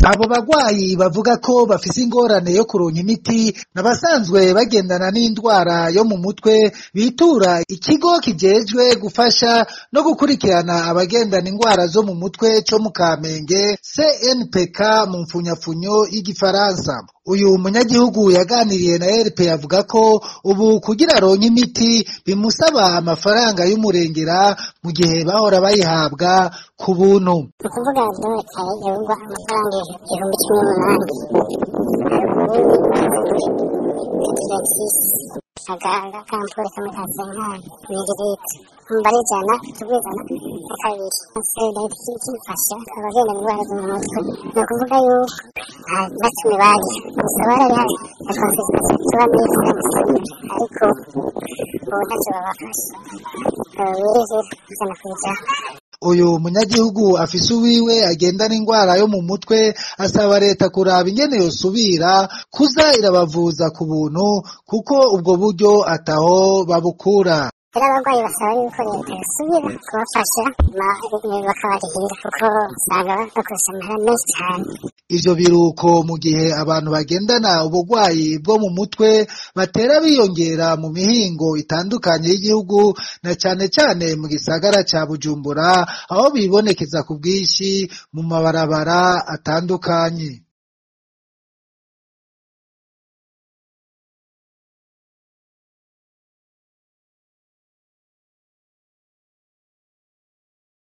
Abo bagwayi bavuga ko bafise ingorane yo kuronka imiti n'abasanzwe bagendana n'indwara yo mu mutwe bitura ikigo kijejwe gufasha no gukurikirana abagendana indwara zo mu mutwe co mu Kamenge, CNPK mu mfunyafunyo y'igifaransa. Uyu munyagihugu yaganiriye na RP avuga ko ubu kugira aronke imiti bimusaba amafaranga y'umurengera mu gihe bahora bayihabwa ku buntu. Ni ukuvuga byonekaye yungwa amafaranga 18,000, aganga kampure kamwe ka senkani mililitiro umva ari 100 tugwizana na kabiri kimfasha abagenda indwara zo mu mutwe. Ni ukuvuga yuko nta na kimwe bagira gusa barariha na consultation tuba mwiza, ariko ubu ntacyo babafasha wirije 100%. Uyu munyagihugu afise uwiwe agendana ingwara yo mu mutwe asaba leta kuraba ingene yosubira kuza irabavuza ku buntu, kuko ubwo buryo ataho babukura. Rero abarwayi basaba yuko leta yosubira kubafasha bakabarihira, kuko usanga bakoresha amahera menshi cyane. Ivyo biruko mu gihe abantu bagendana ubugwayi bwo mu mutwe batera biyongera mu mihingo itandukanye y'igihugu, na cane cane mu gisagara ca Bujumbura, aho bibonekeza ku bwinshi mu mabarabara atandukanye.